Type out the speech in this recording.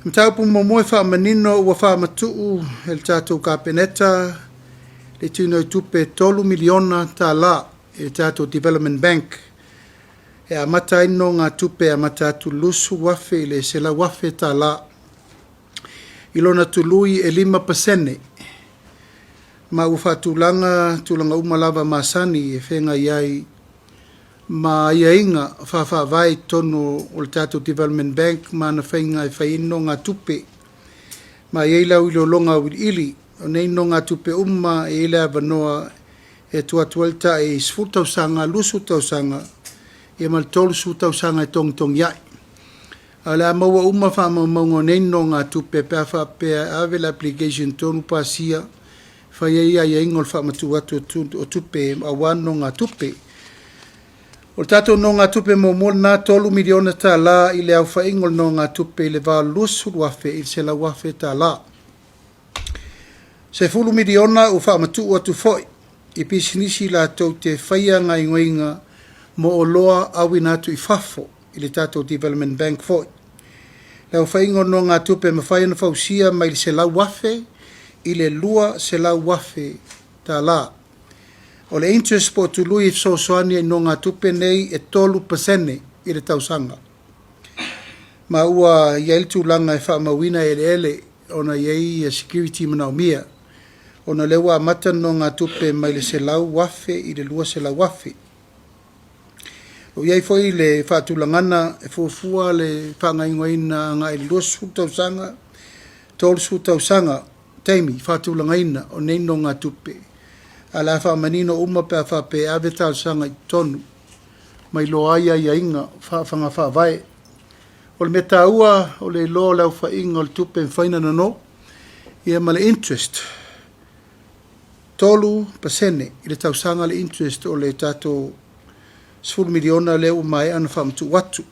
Mataupu muamua e faamanino ua faamatuu e le tatou Kapeneta le tupe e $3 miliona i le tatou Development Bank e amata ai nonogatupe e amata atu i le $20,000 i le $100,000 i lona tului e 5%, ma ua faatulaga tulaga uma lava masani e feagai ai ma aiaiga faa-faavae i totonu o le tatou Development Bank ma ana faiga e fai ai nonogatupe. Ma e i ai le iloiloga auiliili o nei nonogatupe uma, e i ai le avanoa e tuu atu ai le tai 10 tausaga, 20 tausaga ma le 30 tausaga e togitogi ai. Ae o le a maua uma faamaumauga o nei nonogatupe pe a faapea e ave le application i totonu pasia, fai ai aiaiga o le faamatuu atu o tupe aua nonogatupe. O le tatou nonogatupe muamua lena $3 miliona i le aofaiga o le nonogatupe i le va o le $20,000 i le $100,000. $10 miliona ua faamatuu atu foi i pisinisi latou te faia gaoioiga mo oloa auina atu i fafo i le tatou Development Bank foi. Le aofaiga o nonogatupe e mafai ona fausia mai le $100,000 i le $200,000. O le interest po o tului e fesoasoani ai i nonogatupe nei e 3% i le tausaga. Ma ua i ai le tulaga e faamauina eleele ona e i ai security manaomia, ona o lea ua amata le nonogatupe mai le $100,000 i le $200,000. Ua i ai foi le faatulagaga e fuafua le faagaoioiga agai le 20 tausaga, 30 tausaga taimi faatulagaina o nei nonogatupe, ae o le a faamanino uma pe a faapea e ave talosaga i totonu ma iloa ai aiaiga o faiga faavae. O le mea taua o le iloa o le aofaiga o le tupe e mafai ona nono ma le interest, 3% i le tausaga le interest o le tatou $10 miliona lea ua maea ona faamatuu atu.